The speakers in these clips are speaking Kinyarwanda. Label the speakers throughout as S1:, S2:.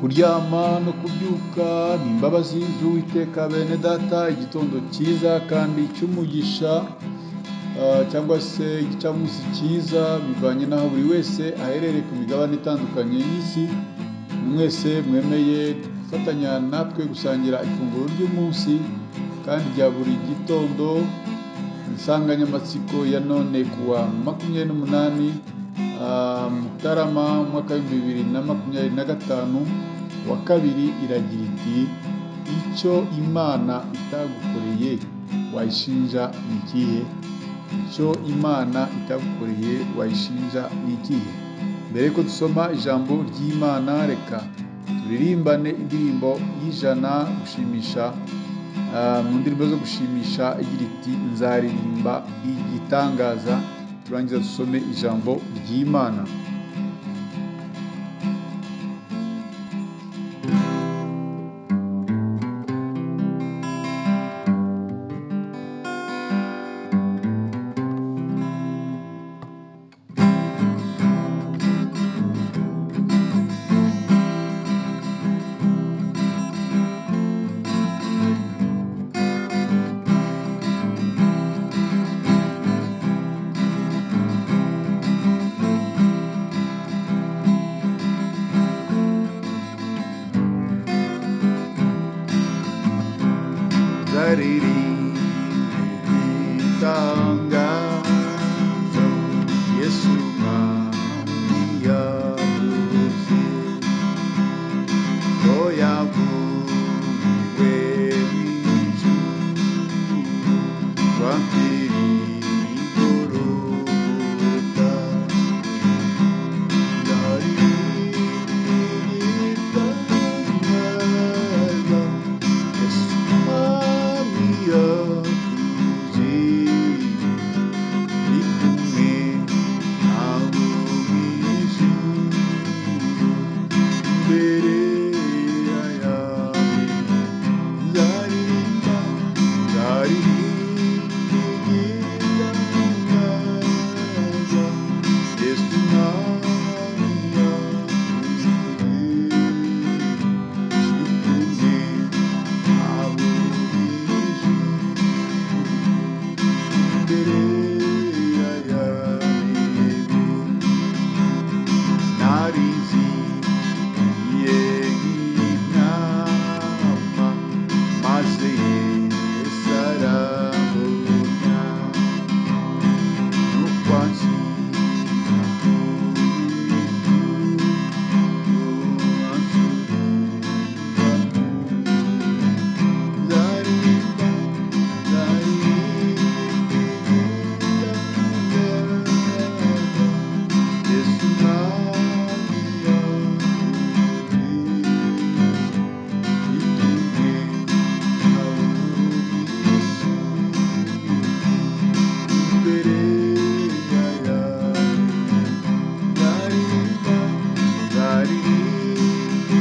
S1: Kuryama no kubyuka ni imbabazi z'Uwiteka. Bene data, igitondo cyiza kandi cy'umugisha, cyangwa se igicamunsi cyiza, bivanye n'aho buri wese aherereye ku migabane itandukanye y'isi. Mwese mwemeye gufatanya natwe gusangira ifunguro ry'umunsi kandi rya buri gitondo. Insanganyamatsiko ya none kuwa 28 Mutarama umwaka 2025 wa kabiri iragira iti: icyo Imana itagukoreye wayishinja ni ikihe? Icyo Imana itagukoreye wayishinja ni ikihe? Mbere yuko dusoma ijambo ry'Imana, reka turirimbane indirimbo y'ijana gushimisha, mu ndirimbo zo gushimisha igira iti: nzaririmba igitangaza. Turangiza dusome ijambo ry'Imana. Igitangaza Yesu mwami yavuze ko yavuwe mw'ijuru rwampfiriye Golgotha. Igitangaza Yesu mwami yavuze, ndi kumwe nabo mw'ijuru imbere yawe. Nzaririmba, nzaririmba igitangaza Yesu mwami yavuze, ndi kumwe nabo mw'ijuru imbere yawe. Narizi nk'intama, maze Yesu arambona, nuko anshyira ku bitugu, ansubiza mu. Nzaririmba, nzaririmba igitangaza Yesu mwami yavuze, ndi kumwe nabo mw'ijuru imbere yawe. Nzaririmba, nzaririmba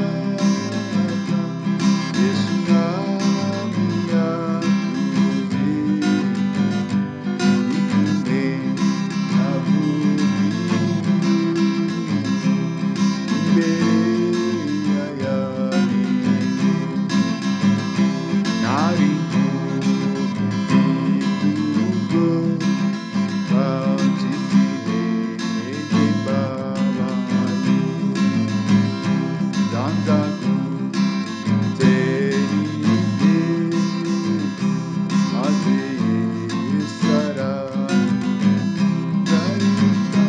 S1: igitangaza Yesu mwami yavuze, ndi kumwe nabo mw'ijuru imbere yawe. Nari mfite ubwoba, ncitse intege mbabaye, ndanza gutera intege, maze Yesu aranyumva. Nzaririmba,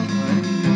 S1: nzaririmba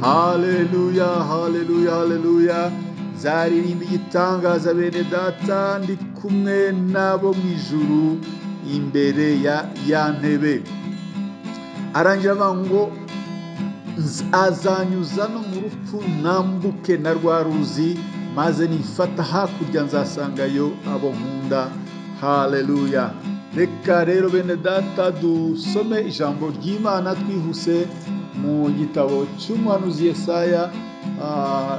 S1: Haleluya, haleluya, haleluya! Nzaririmba igitangaza, bene data, ndi kumwe nabo mu ijuru imbere ya ntebe. Arangira avuga ngo azanyuza no mu rupfu, nambuke na rwa ruzi, maze nifata hakurya nzasangayo abo nkunda. Haleluya! Reka rero, bene data, dusome ijambo ry'Imana twihuse mu gitabo cy'umuhanuzi Yesaya,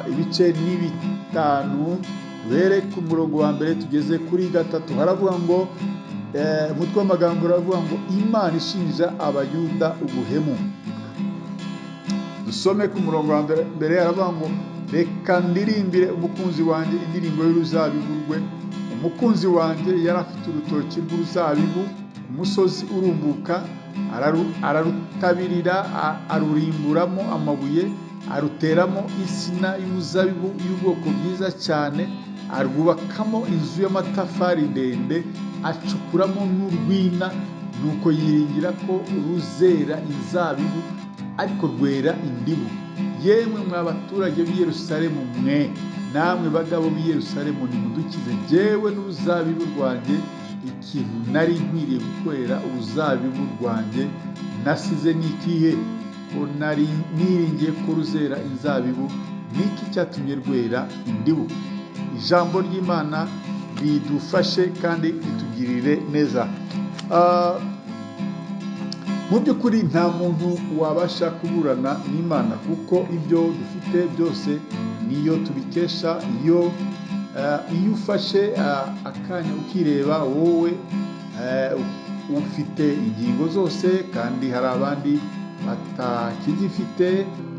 S1: ibice ni 5, duhere ku murongo wa mbere tugeze kuri 3. Haravuga ngo, umutwe w'amagambo uravuga ngo: "Imana ishinja Abayuda ubuhemu." Dusome ku murongo wa mbere. Aravuga ngo: "Reka ndirimbire umukunzi wanjye indirimbo y'uruzabibu rwe. Umukunzi wanjye yari afite urutoki rw'uruzabibu ku musozi urumbuka, ararutabirira, arurimburamo amabuye, aruteramo insina y'umuzabibu y'ubwoko bwiza cyane, arwubakamo inzu y'amatafari ndende, acukuramo n'urwina. Nuko yiringira ko ruzera inzabibu, ariko rwera indibu. Yemwe mwa baturage b'i Yerusalemu mwe, namwe bagabo b'i Yerusalemu, nimudukize jyewe n'uruzabibu rwanjye. Ikintu nari nkwiriye gukorera uruzabibu rwanjye nasize ni ikihe? Ko nari niringiye ko ruzera inzabibu, niki cyatumye rwera indibu?" Ijambo ry'Imana ridufashe kandi ritugirire neza. Mu by'ukuri nta muntu wabasha kuburana n'Imana, kuko ibyo dufite byose niyo tubikesha. Iyo ufashe akanya ukireba wowe, ufite ingingo zose kandi hari abandi batakizifite.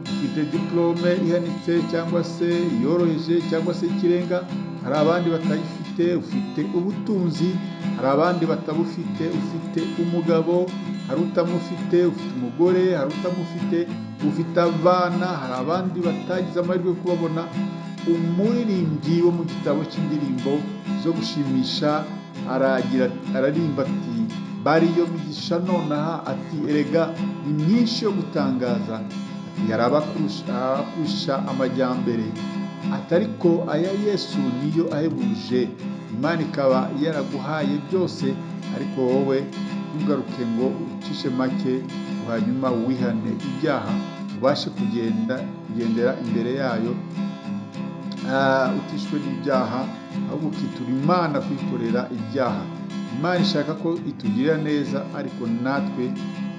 S1: Ufite diplôme ihanitse cyangwa se yoroheje cyangwa se ikirenga, hari abandi batayifite. Ufite ubutunzi, hari abandi batabufite. Ufite umugabo, hari utamufite. Ufite umugore, hari utamufite. Ufite abana, hari abandi batagize amahirwe yo kubabona. Umuririmbyi wo mu gitabo cy'indirimbo zo gushimisha aragira, ararimba ati: "Bari iyo migisha nonaha," ati: "erega ni myinshi yo gutangaza." Ati: "Hari abakurusha amajyambere," ati: "ariko aya Yesu niyo ahebuje." Imana ikaba yaraguhaye byose, ariko wowe ntugaruke ngo ucishe make, hanyuma wihane ibyaha, ubashe kugenda kugendera imbere yayo utishwe n'ibyaha, ahubwo ukitura Imana kuyikorera ibyaha. Imana ishaka ko itugirira neza, ariko natwe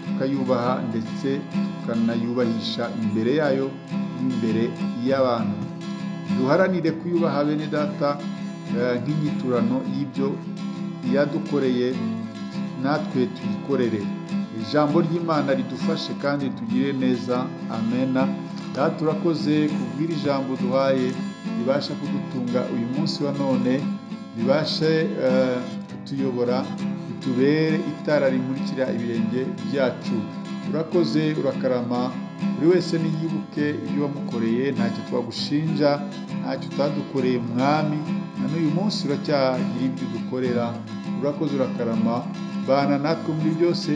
S1: tukayubaha, ndetse tukanayubahisha imbere yayo n'imbere y'abantu. Duharanire kuyubaha, bene data, nk'inyiturano y'ibyo yadukoreye, natwe tuyikorere. Ijambo ry'Imana ridufashe kandi ritugirire neza. Amena. Data, urakoze kubw'iri jambo duhaye, ribasha kudutunga uyu munsi wa none, ribashe kutuyobora, ritubere itara rimurikira ibirenge byacu. Urakoze, urakarama. Buri wese niyibuke ibyo wamukoreye. Ntacyo twagushinja, ntacyo utadukoreye, Mwami. Na n'uyu munsi uracyagira ibyo udukorera. Urakoze, urakarama. Bana natwe muri byose.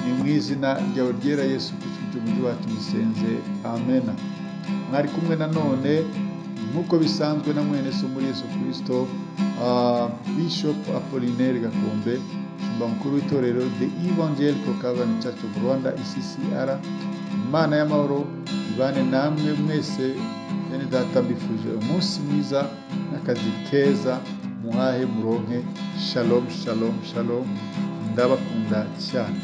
S1: Ni mu izina ryawe ryera, Yesu Kristo Umucunguzi wacu, musenze. Amena. Mwari kumwe nanone nk'uko bisanzwe na mwene so muri Yesu Kristo, Bishop Apollinaire Gakombe, umushumba mukuru w'itorero The Evangelical Covenant Church of Rwanda, ECCR. Imana y'amahoro ibane namwe mwese, bene data. Mbifuje umunsi mwiza n'akazi keza, muhahe muronke. Shalom, shalom, shalom. Ndabakunda cyane.